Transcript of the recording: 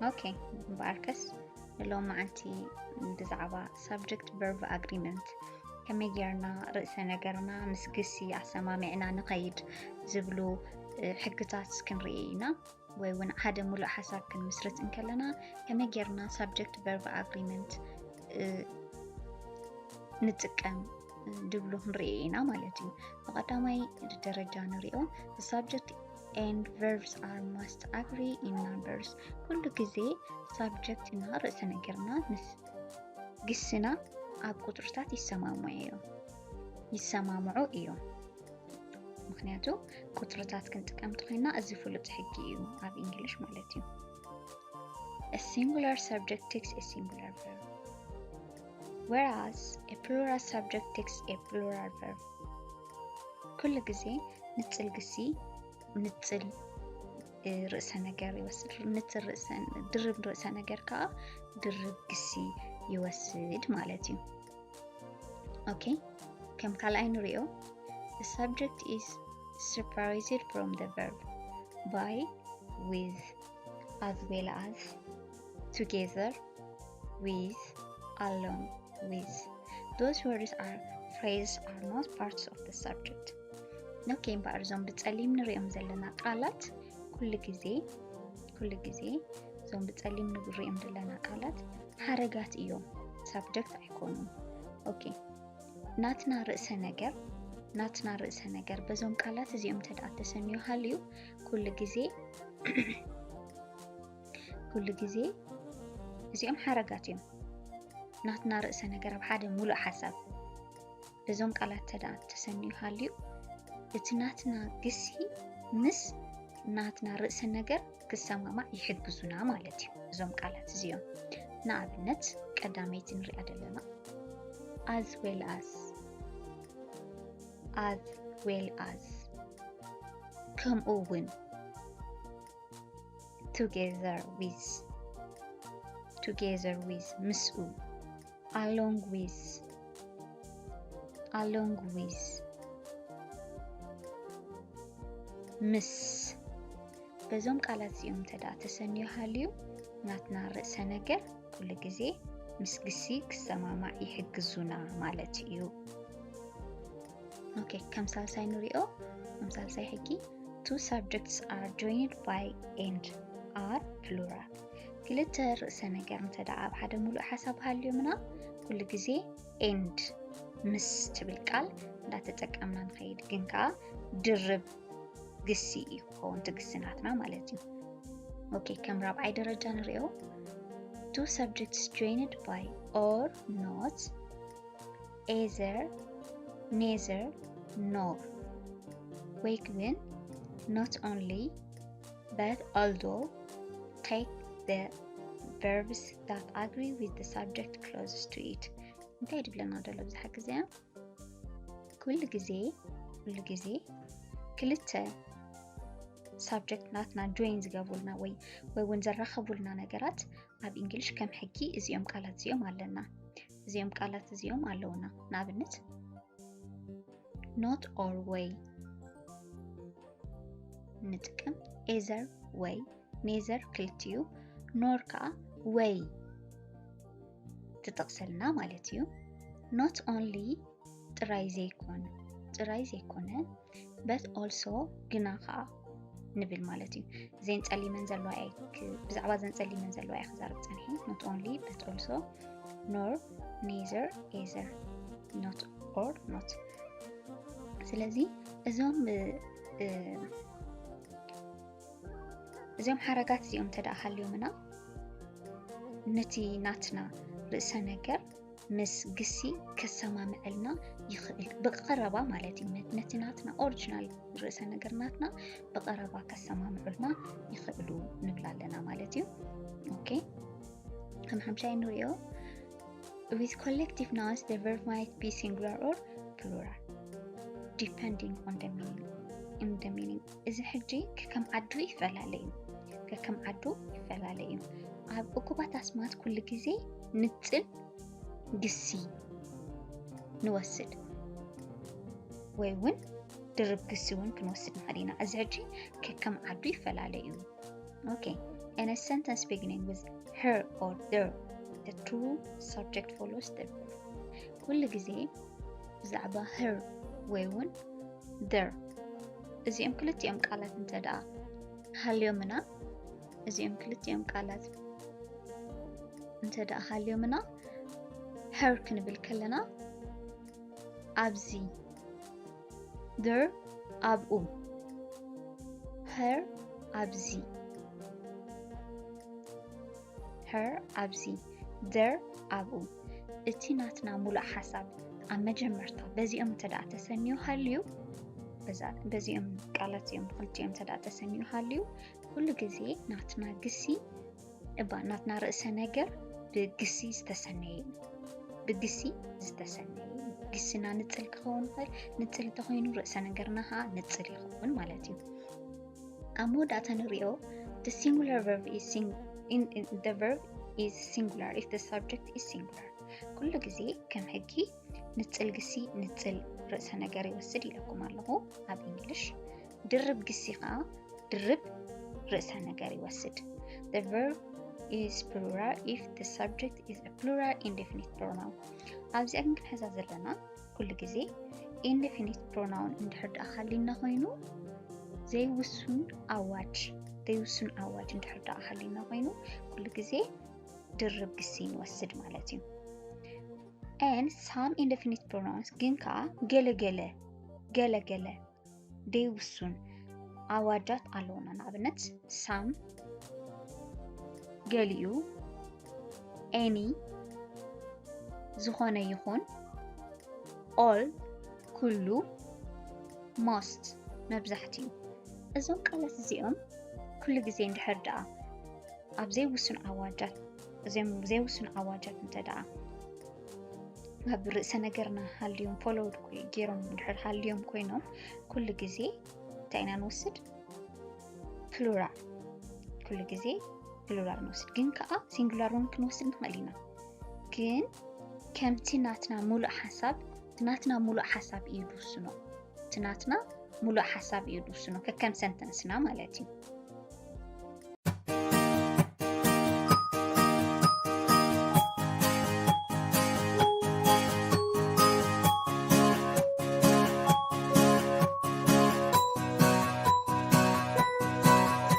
Okay, እምበኣርከስ ንሎም መዓልቲ ብዛዕባ subject verb agreement ከመይ ጌርና ርእሰ ነገርና ምስ ግሲ ኣሰማሚዕና ንኸይድ ዝብሉ ሕግታት ክንርኢ ኢና። ወይ እውን ሓደ ሙሉእ ሓሳብ ክንምስርት እንከለና ከመይ ጌርና subject verb agreement ንጥቀም ድብሉ ክንርኢ ኢና ማለት እዩ። ብቐዳማይ ደረጃ ንሪኦ subject and verbs are must agree in numbers። ኩሉ ግዜ subject እና ርእሰ ነገርና ምስ ግስና ኣብ ቁፅርታት ይሰማምዑ እዮም ይሰማምዑ እዮም። ምክንያቱ ቁፅርታት ክንጥቀም ተኮይና እዚ ፍሉጥ ሕጊ እዩ ኣብ English ማለት እዩ። A singular subject takes a singular verb whereas a plural subject takes a plural verb። ኩሉ ግዜ ንፅል ግሲ ንፅል ርእሰ ነገር ይወስድ። ንፅል ርእሰ ድርብ ርእሰ ነገር ከዓ ድርብ ግሲ ይወስድ ማለት እዩ። Okay፣ ከም ካልኣይ ንሪኦ። The subject is separated from the verb by, with, as well as, together with, along with. Those words are phrases are not parts of the subject። Okay፣ እምበኣር እዞም ብፀሊም ንሪኦም ዘለና ቃላት ኩሉ ግዜ ኩሉ ግዜ እዞም ብፀሊም ንሪኦም ዘለና ቃላት ሓረጋት እዮም፣ subject ኣይኮኑን። Okay፣ ናትና ርእሰ ነገር ናትና ርእሰ ነገር በዞም ቃላት እዚኦም እንተ ደኣ ተሰንዩ ሃልዩ ኩሉ ግዜ ኩሉ ግዜ እዚኦም ሓረጋት እዮም። ናትና ርእሰ ነገር ኣብ ሓደ ሙሉእ ሓሳብ በዞም ቃላት እንተ ደኣ ተሰንዩ ሃልዩ እቲ ናትና ግሲ ምስ ናትና ርእሰ ነገር ክሰማማዕ ይሕግዙና ማለት እዩ። እዞም ቃላት እዚኦም ንኣብነት ቀዳመይቲ ንሪኣ ዘለና as well as as well as ከምኡ እውን together with together with ምስኡ along with along with ምስ በዞም ቃላት እዚኦም እንተ ደኣ ተሰንዩ ሃልዩ ናትና ርእሰ ነገር ኩሉ ግዜ ምስ ግሲ ክሰማማዕ ይሕግዙና ማለት እዩ። Okay፣ ከም ሳልሳይ ንሪኦ። ከም ሳልሳይ ሕጊ two subjects are joined by and are plural። ክልተ ርእሰ ነገር እንተ ደኣ ኣብ ሓደ ሙሉእ ሓሳብ ሃልዮምና ኩሉ ግዜ and ምስ ትብል ቃል እንዳተጠቀምና ንኸይድ፣ ግን ከዓ ድርብ ግሲ እዩ ክኸውን እቲ ግሲ ናትና ማለት እዩ። Okay፣ ከም ራብዓይ ደረጃ ንሪኦ። Two subjects joined by or not, either, neither, nor። ወይ ግን not only but also take the verbs that agree with the subject closest to it። እንታይ ድብለና ደሎ ኣብዚ ሓቂ እዚኣ? ኩሉ ግዜ ኩሉ ግዜ ክልተ subject ናትና join ዝገብሩልና ወይ ወይ እውን ዘራኸቡልና ነገራት ኣብ English ከም ሕጊ እዚኦም ቃላት እዚኦም ኣለና። እዚኦም ቃላት እዚኦም ኣለውና። ንኣብነት not or ወይ ንጥቀም፣ either ወይ neither ክልቲኡ፣ nor ከዓ ወይ ትጠቕሰልና ማለት እዩ። Not only ጥራይ ዘይኮነ ጥራይ ዘይኮነ but also ግና ከዓ ንብል ማለት እዩ። እዘን ፀሊመን ዘለዋ እየ ክ- ብዛዕባ እዘን ፀሊመን ዘለዋ እየ ክዛረብ ፀኒሐ። Not only but also nor neither either not or not። ስለዚ እዞም እ- እ- እዚኦም ሓረጋት እዚኦም እንተ ደኣ ሃልዮምና ነቲ ናትና ርእሰ ነገር ምስ ግሲ ከሰማምዐልና ይኽእል፣ ብቐረባ ማለት እዩ። ነቲ ናትና ኦሪጂናል ርእሰ ነገር ናትና ብቐረባ ከሰማምዑልና ይኽእሉ ንብል ኣለና ማለት እዩ። Okay፣ ከም ሓምሻይ ንሪኦ። With collective nouns the verb might be singular or plural depending on the meaning in the meaning። እዚ ሕጂ ከከም ዓዱ ይፈላለ እዩ። ከከም ዓዱ ይፈላለ እዩ። ኣብ እኩባት ኣስማት ኩሉ ግዜ ንጽል ግሲ ንወስድ ወይ እውን ድርብ ግሲ እውን ክንወስድ ንኽእል ኢና። እዚ ሕጂ ከከም ዓዱ ይፈላለ እዩ። Okay፣ In a sentence beginning with her or their, the true subject follows the verb. ኩሉ ግዜ ብዛዕባ her ወይ እውን their እዚኦም ክልቲኦም ቃላት እንተ ደኣ ሃልዮምና እዚኦም ክልቲኦም ቃላት እንተ ደኣ ሃልዮምና her ክንብል ከለና ኣብዚ their ኣብኡ her ኣብዚ her ኣብዚ their ኣብኡ እቲ ናትና ሙሉእ ሓሳብ ኣብ መጀመርታ በዚኦም እንተ ደኣ ተሰንዩ ሃልዩ በዚኦም ቃላት እዚኦም ብክልቲኦም እንተ ደኣ ተሰንዩ ሃልዩ ኩሉ ግዜ ናትና ግሲ እባ ናትና ርእሰ ነገር ብግሲ ዝተሰነየ እዩ። ብግሲ ዝተሰነየ እዩ። ግስና ንጽል ክኸውን ይኽእል። ንጽል እንተኾይኑ ርእሰ ነገርና ኸዓ ንጽል ይኸውን ማለት እዩ። ኣብ መወዳእታ ንሪኦ the singular verb is sing in, in, the verb is singular if the subject is singular። ኩሉ ግዜ ከም ሕጊ ንጽል ግሲ ንጽል ርእሰ ነገር ይወስድ ኢለኩም ኣለኹ ኣብ እንግሊሽ። ድርብ ግሲ ኸዓ ድርብ ርእሰ ነገር ይወስድ። The verb is plural if the subject is a plural indefinite pronoun። ኣብዚኣ ግን ክንሕዛ ዘለና ኩሉ ግዜ indefinite pronoun እንድሕር ደኣ ሃሊና ኮይኑ ዘይውሱን ኣዋጅ ዘይውሱን ኣዋጅ እንድሕር ደኣ ሃሊና ኮይኑ ኩሉ ግዜ ድርብ ግሲ ንወስድ ማለት እዩ። And some indefinite pronouns ግን ከዓ ገለገለ ገለገለ ደይውሱን ኣዋጃት ኣለውና። ንኣብነት some ገሊኡ፣ any ዝኾነ ይኹን፣ all ኩሉ፣ most መብዛሕትኡ። እዞም ቃላት እዚኦም ኩሉ ግዜ እንድሕር ደኣ ኣብ ዘይውሱን ኣዋጃት እዚኦም ዘይውሱን ኣዋጃት እንተ ደኣ ኣብ ርእሰ ነገርና ሃልዮም followed ገይሮም እንድሕር ሃልዮም ኮይኖም ኩሉ ግዜ እንታይ ኢና ንወስድ? plural ኩሉ ግዜ plural ንወስድ። ግን ከዓ singular እውን ክንወስድ ንኽእል ኢና። ግን ከምቲ ናትና ሙሉእ ሓሳብ እቲ ናትና ሙሉእ ሓሳብ እዩ ዝውስኖ። እቲ ናትና ሙሉእ ሓሳብ እዩ ዝውስኖ ከከም ሰንተንስና ማለት እዩ።